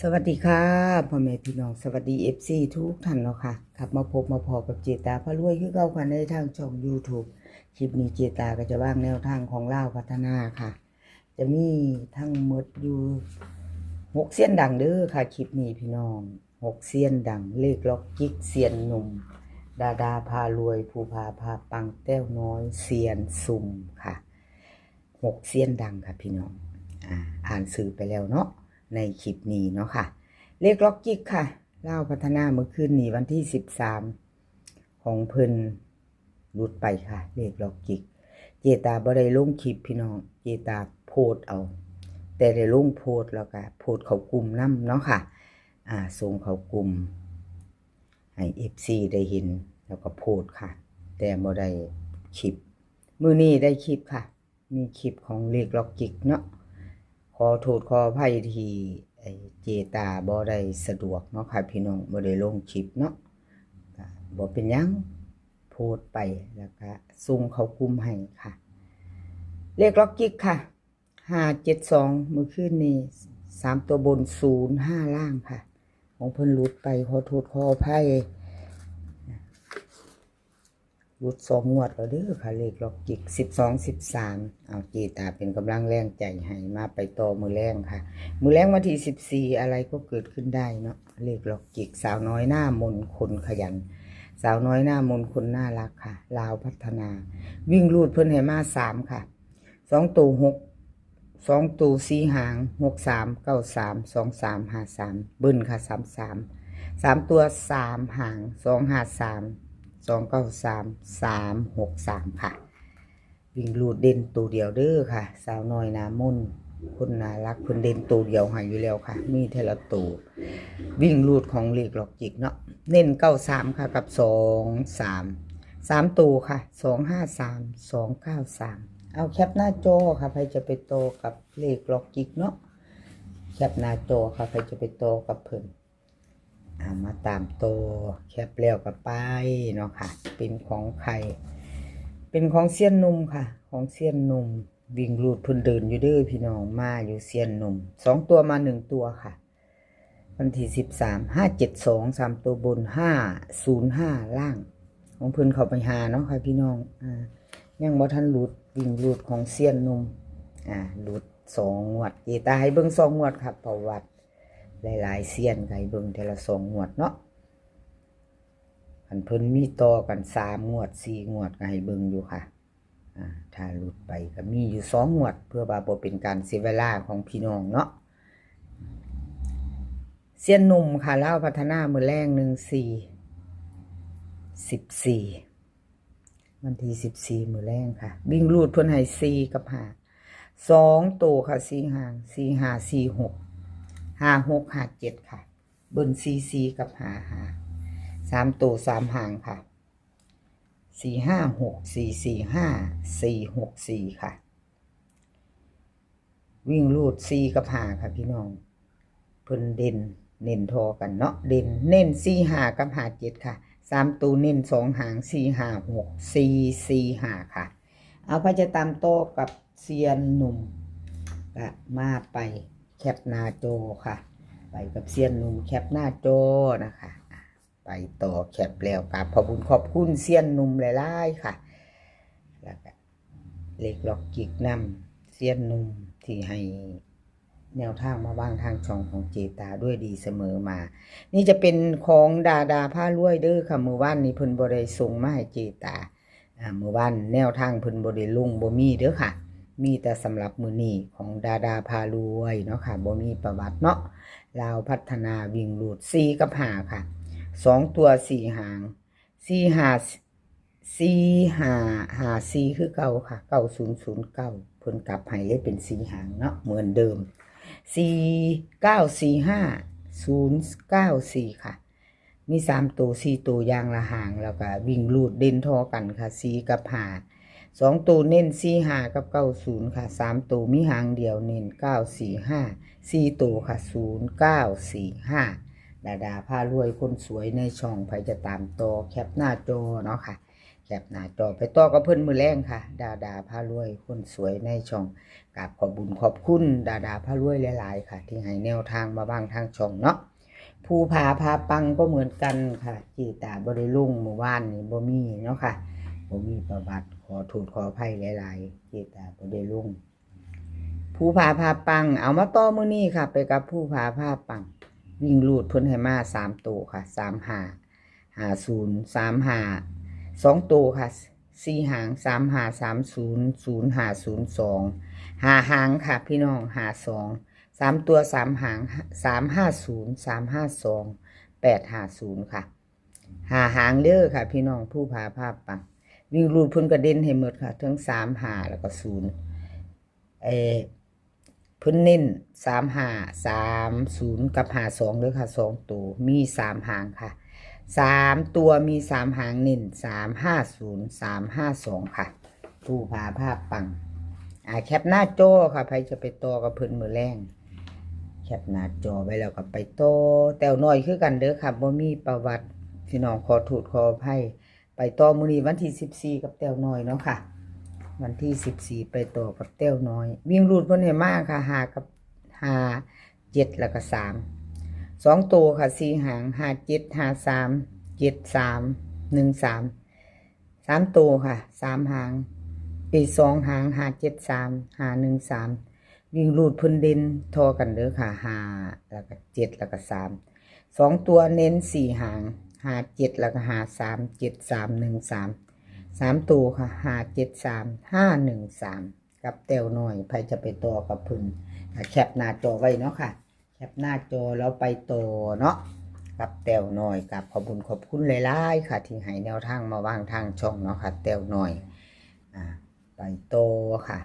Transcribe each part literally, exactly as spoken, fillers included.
สวัสดีค่ะ พ่อแม่พี่น้อง สวัสดี เอฟซี ทุกท่านเนาะค่ะ กลับมาพบมาพ้อกับเจตาพารวยคือเก่าค่ะ ในทางช่อง YouTube คลิปนี้เจตาก็จะวางแนวทางของลาวพัฒนาค่ะ จะมีทั้งหมดอยู่หกเซียนดังเด้อค่ะ คลิปนี้พี่น้อง หกเซียนดัง เลขล็อกจิกเซียนหนุ่ม ดาดาพารวย ภูผาพาปัง แต้วน้อย เซียนซุ่มค่ะ หกเซียนดังค่ะพี่น้อง อ่า อ่านชื่อไปแล้วเนาะ ในคลิปนี้เนาะค่ะ เลขล็อกจิกค่ะ ลาวพัฒนาเมื่อคืนนี้วันที่สิบสาม ของเพิ่นหลุดไปค่ะ เลขล็อกจิก เจตาบ่ได้ลงคลิปพี่น้อง เจตาโพสต์เอา แต่ได้ลงโพสต์แล้วก็โพสต์เข้ากลุ่มนำเนาะค่ะ อ่า ส่งเข้ากลุ่ม ให้ เอฟซี ได้เห็น แล้วก็โพสต์ค่ะ แต่บ่ได้คลิป มื้อนี้ได้คลิปค่ะ มีคลิปของเลขล็อกจิกเนาะ ขอโทษขออภัยที่ไอ้เจตาบ่ได้สะดวกเนาะค่ะพี่น้อง บ่ได้ลงคลิปเนาะ ก็บ่เป็นหยัง โพสต์ไปแล้วก็ส่งเข้ากลุ่มให้ค่ะ เลขล็อกจิกค่ะ ห้าเจ็ดสอง มื้อคืนนี้ สามตัวบน ศูนย์ห้า ล่างค่ะ ของเพิ่นหลุดไป ขอโทษขออภัย หลุดสองงวดแล้วเด้อค่ะ เลขล็อกจิก สิบสอง สิบสาม เอาเจตาเป็นกำลังแรงใจให้ มาไปต่อมื้อแลงค่ะ มื้อแลงวันที่สิบสี่ อะไรก็เกิดขึ้นได้เนาะ เลขล็อกจิก สาวน้อยหน้ามนคนขยัน สาวน้อยหน้ามนคนน่ารักค่ะ ลาวพัฒนา วิ่งรูดเพิ่นให้มาสามค่ะ สองตัวหก สองตัวสี่หาง หกสาม เก้าสาม สองสาม ห้าสาม เบิ้ลค่ะ สามสาม สามตัวสามหาง สองห้าสาม สองเก้าสาม สามหกสาม ค่ะ วิ่งรูดเด่นตัวเดียวเด้อค่ะ สาวน้อยหน้ามนคนน่ารัก เพิ่นเด่นตัวเดียวให้อยู่แล้วค่ะ มีเท่าละตัว วิ่งรูดของเลขล็อกจิกเนาะ เน้น เก้าสาม ค่ะ กับ สองสาม สามตัวค่ะ สองห้าสาม สองเก้าสาม เอาแคปหน้าจอค่ะ ใครจะไปต่อกับเลขล็อกจิกเนาะ แคปหน้าจอค่ะ ใครจะไปต่อกับเพิ่น อ่า มาตามต่อ แคปแล้วก็ไปเนาะค่ะ เป็นของใคร เป็นของเซียนหนุ่มค่ะ ของเซียนหนุ่ม วิ่งรูดเพิ่นเดินอยู่เด้อพี่น้อง มาอยู่เซียนหนุ่ม สองตัวมาหนึ่งตัวค่ะ วันที่สิบสาม ห้าเจ็ดสอง สามตัวบน ห้าศูนย์ห้า ล่าง ของเพิ่นเข้าไปห้าเนาะค่ะพี่น้อง อ่า ยังบ่ทันหลุด วิ่งรูดของเซียนหนุ่ม อ่า หลุดสองงวด เจตาให้เบิ่งสองงวดค่ะ ประวัติหลายๆเซียนก็ให้เบิ่งแต่ละสองงวดเนาะ คันเพิ่นมีต่อกันสามงวด สี่งวดก็ให้เบิ่งอยู่ค่ะ อ่า ถ้าหลุดไปก็มีอยู่สองงวด เพื่อว่าบ่เป็นการเสียเวลาของพี่น้องเนาะ เซียนหนุ่มค่ะ ลาวพัฒนา มื้อแลง หนึ่งสี่ สิบสี่ วันที่สิบสี่ มื้อแลงค่ะ วิ่งรูดเพิ่นให้สี่กับห้า สองตัวค่ะ สี่หาง สี่ห้า สี่หก ห้าหก ห้าเจ็ด ค่ะ เบิ้ล สี่สี่ กับ ห้าห้า สามตัวสามหางค่ะ สี่ห้าหก สี่สี่ห้า สี่หกสี่ ค่ะ วิ่งรูด สี่ กับ ห้า ค่ะพี่น้อง เพิ่นเด่น เน้นทอกันเนาะ เด่น เน้น สี่ห้า กับ ห้าเจ็ด ค่ะ สามตัวเน้นสองหาง สี่ห้าหก สี่สี่ห้า ค่ะ เอา ไปจะตามต่อกับเซียนหนุ่ม ก็มาไปแคปหน้าจอค่ะ ไปกับเซียนหนุ่มแคปหน้าจอนะคะ ไปต่อแคปแล้ว กราบขอบคุณขอบคุณเซียนหนุ่มหลายๆค่ะ แล้วก็เลขล็อกจิกนำ เซียนหนุ่มที่ให้แนวทางมาวางทางช่องของเจตาด้วยดีเสมอมา นี่จะเป็นของดาดาพารวยเด้อค่ะ มื้อวานนี้เพิ่นบ่ได้ส่งมาให้เจตา อ่า มื้อวานแนวทางเพิ่นบ่ได้ลง บ่มีเด้อค่ะ มีแต่สำหรับมื้อนี้ของดาดาพารวยเนาะค่ะ บ่มีประวัติเนาะ ลาวพัฒนาวิ่งรูด สี่ กับ ห้า ค่ะ สองตัวสี่หาง สี่ห้า สี่ห้าห้าสี่ คือเก่าค่ะ เก้าศูนย์ศูนย์เก้า เพิ่นกลับให้เลยเป็นสี่หางเนาะ เหมือนเดิม สี่เก้าสี่ห้า ศูนย์เก้าสี่ ค่ะ มีสามตัว สี่ตัวอย่างละหาง แล้วก็วิ่งรูดเด่นทอกันค่ะ สี่ กับ ห้า สองตัวเน้น สี่ห้า กับ เก้าศูนย์ ค่ะ สามตัวมีหางเดียวเน้น เก้าสี่ห้า สี่ตัวค่ะ ศูนย์เก้าสี่ห้า ดาดาพารวยคนสวยในช่อง ไผจะตามต่อแคปหน้าจอเนาะค่ะ แคปหน้าจอไปต่อกับเพิ่นมื้อแลงค่ะ ดาดาพารวยคนสวยในช่อง กราบขอบบุญขอบคุณดาดาพารวยหลายๆค่ะ ที่ให้แนวทางมาบ้างทางช่องเนาะ ภูผาพาปังก็เหมือนกันค่ะ เจตาบ่ได้ลงเมื่อวานนี้บ่มีเนาะค่ะ บ่มีประวัติ ขอโทษขออภัยหลายๆ เจตาบ่ได้ลง ภูผาพาปัง เอามาต่อมื้อนี้ค่ะ ไปกับภูผาพาปัง วิ่งรูดเพิ่นให้มาสามตัวค่ะ สามห้า ห้าศูนย์ สามห้า สองตัวค่ะ สี่หาง สามห้า สามศูนย์ ศูนย์ห้า ศูนย์สอง ห้าหางค่ะ พี่น้อง ห้าสอง สามตัว สามหาง สามห้าศูนย์ สามห้าสอง แปดห้าศูนย์ค่ะ ห้าหางเด้อค่ะ พี่น้อง ภูผาพาปัง วิ่งรูดเพิ่นก็เด่นให้หมดค่ะ ทั้ง สามห้า แล้วก็ ศูนย์ เอ่อ เพิ่นเน้น สามห้า สามศูนย์ กับ ห้าสอง เด้อค่ะ สองตัว มี สามหางค่ะ สามตัวมี สามหาง เน้น สามห้าศูนย์ สามห้าสอง ค่ะ ภูผาพาปัง อ่า แคปหน้าจอค่ะ ไผจะไปต่อกับเพิ่นมื้อแลง แคปหน้าจอไว้แล้วก็ไปต่อ แต้วน้อยคือกันเด้อค่ะ บ่มีประวัติ พี่น้อง ขอโทษขออภัย ไปต่อมื้อนี้วันที่สิบสี่กับแต้วน้อยเนาะค่ะ วันที่สิบสี่ไปต่อกับแต้วน้อย วิ่งรูดเพิ่นให้มาค่ะ ห้า กับ ห้า เจ็ด แล้วก็ สาม สองตัวค่ะ สี่หาง ห้าเจ็ด ห้าสาม เจ็ดสาม หนึ่งสาม สามตัวค่ะ สามหาง อีกสองหาง ห้าเจ็ดสาม ห้าหนึ่งสาม วิ่งรูดเพิ่นเด่นท่อกันเด้อค่ะ ห้า แล้วก็ เจ็ด แล้วก็ สาม สองตัวเน้น สี่หาง ห้าเจ็ด แล้วก็ ห้าสาม เจ็ดสาม หนึ่งสาม สามตัวค่ะ ห้าเจ็ดสาม ห้าหนึ่งสาม กับแต้วน้อย ไผจะไปต่อกับเพิ่น อ่ะ แคปหน้าจอไว้เนาะค่ะ แคปหน้าจอแล้วไปต่อเนาะ กับแต้วน้อย กราบขอบบุญขอบคุณหลายๆค่ะ ที่ให้แนวทางมาบ้างทางช่องเนาะค่ะ แต้วน้อย อ่า ไปต่อค่ะ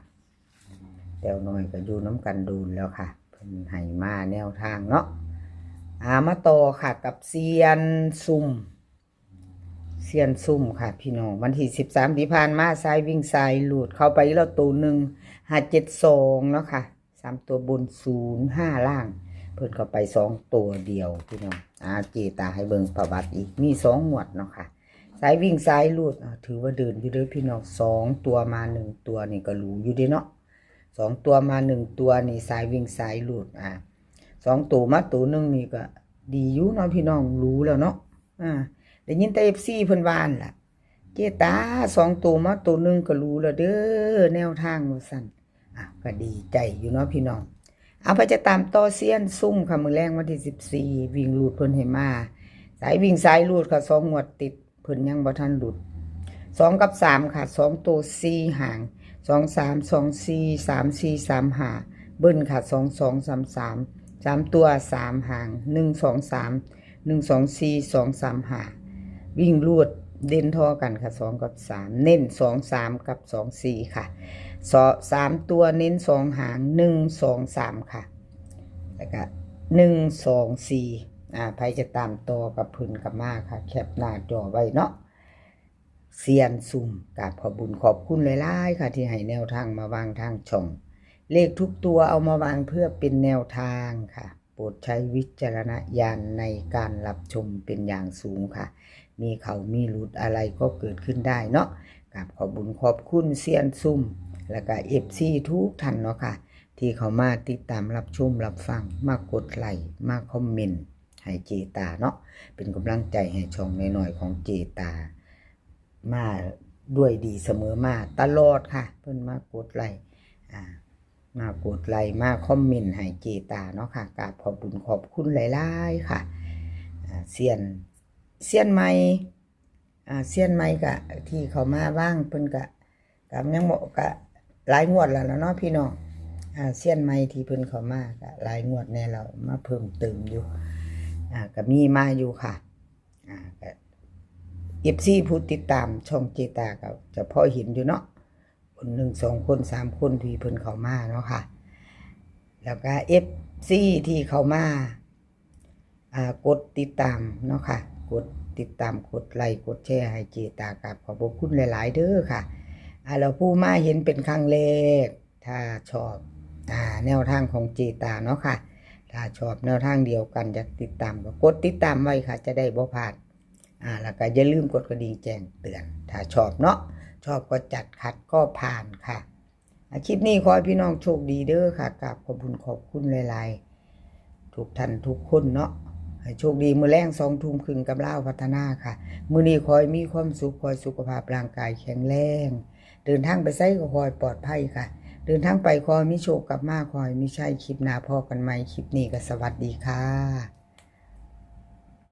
แต้วน้อยก็อยู่นำกันโดนแล้วค่ะ เพิ่นให้มาแนวทางเนาะ อ่า มาต่อค่ะ กับเซียนซุ่ม เซียนซุ่มค่ะ พี่น้อง วันที่สิบสามที่ผ่านมา สายวิ่งสายรูดเข้าไปแล้วตัวหนึ่ง ห้าเจ็ดสอง เนาะค่ะ สามตัวบน ศูนย์ห้า ล่าง เพิ่นเข้าไปสองตัวเดียว พี่น้อง อ่า เจตาให้เบิ่งประวัติอีก มีสองงวดเนาะค่ะ สายวิ่งสายรูด อ่า ถือว่าเดินอยู่เด้อพี่น้อง สองตัวมาหนึ่งตัวนี่ก็หรูอยู่เด้เนาะ สองตัวมาหนึ่งตัวนี่ สายวิ่งสายรูด อ่า สองตัวมาตัวหนึ่งนี่ก็ดีอยู่เนาะพี่น้อง หรูแล้วเนาะ อ่า ได้ยินแต่ เอฟซี เพิ่นว่าหั่นล่ะ เจตา สองตัวมาตัวหนึ่งก็หรูแล้วเด้อ แนวทางว่าซั่น อ่ะ ก็ดีใจอยู่เนาะพี่น้อง เอา ไปจะตามต่อเซียนซุ่มค่ะ มื้อแลงวันที่สิบสี่ วิ่งรูดเพิ่นให้มา สายวิ่งสายรูดค่ะ สองงวดติด เพิ่นยังบ่ทันหลุด สองกับสามค่ะ สองตัว สี่หาง สองสาม สองสี่ สามสี่ สามห้า เบิ้ลค่ะ สองสอง สามสาม สามตัว สามหาง หนึ่งสองสาม หนึ่งสองสี่ สองสามห้า วิ่งรูดเด่นท่อกันค่ะ สองกับสาม เน้น สองสาม กับ สองสี่ ค่ะ สอ- สามตัวเน้น สองหาง หนึ่งสองสาม ค่ะ แล้วก็ หนึ่งสองสี่ อ่า ไผจะตามต่อกับเพิ่นก็มาค่ะ แคปหน้าจอไว้เนาะ เซียนซุ่ม กราบขอบบุญขอบคุณหลายๆค่ะ ที่ให้แนวทางมาวางทางช่อง เลขทุกตัวเอามาวางเพื่อเป็นแนวทางค่ะ โปรดใช้วิจารณญาณในการรับชมเป็นอย่างสูงค่ะ มีเข้ามีหลุดอะไรก็เกิดขึ้นได้เนาะ กราบขอบบุญขอบคุณเซียนซุ่ม แล้วก็ เอฟซี ทุกท่านเนาะค่ะ ที่เข้ามาติดตามรับชมรับฟัง มากดไลค์ มาคอมเมนต์ให้เจตาเนาะ เป็นกำลังใจให้ช่องน้อยๆของเจตา มาด้วยดีเสมอมาตลอดค่ะ เพิ่นมากดไลค์ อ่า มากดไลค์ มาคอมเมนต์ให้เจตาเนาะค่ะ กราบขอบบุญขอบคุณหลายๆค่ะ อ่า เซียน เซียนใหม่ อ่า เซียนใหม่ก็ ที่เข้ามาบ้าง เพิ่นก็ ก็ยังบ่ ก็หลายงวดแล้วล่ะเนาะพี่น้อง อ่า เซียนใหม่ที่เพิ่นเข้ามาก็หลายงวดแน่แล้ว มาเพิ่มเติมอยู่ อ่า ก็มีมาอยู่ค่ะ อ่า ก็ เอฟซี ผู้ติดตามช่องเจตาก็จะพอเห็นอยู่เนาะ คนหนึ่ง สองคน สามคนที่เพิ่นเข้ามาเนาะค่ะ แล้วก็ เอฟซี ที่เข้ามา อ่า กดติดตามเนาะค่ะ กดติดตาม กดไลค์ กดแชร์ให้เจตา กราบขอบพระคุณหลายๆเด้อค่ะ อ่า แล้วผู้มาเห็นเป็นครั้งแรก ถ้าชอบ อ่า แนวทางของเจตาเนาะค่ะ ถ้าชอบแนวทางเดียวกัน อยากติดตามก็กดติดตามไว้ค่ะ จะได้บ่พลาด อ่า แล้วก็อย่าลืมกดกระดิ่งแจ้งเตือน ถ้าชอบเนาะ ชอบก็จัด ขัดก็ผ่านค่ะ อ่ะ คลิปนี้ขอให้พี่น้องโชคดีเด้อค่ะ กราบขอบคุณขอบคุณหลายๆ ทุกท่านทุกคนเนาะ ให้โชคดีมื้อแลงสองทุ่มครึ่งกับลาวพัฒนาค่ะ มื้อนี้ขอให้มีความสุข ขอให้สุขภาพร่างกายแข็งแรง เดินทางไปไสก็ขอให้ปลอดภัยค่ะ เดินทางไปขอให้มีโชค กลับมาขอให้มีชัย คลิปหน้าพ้อกันใหม่ คลิปนี้ก็สวัสดีค่ะ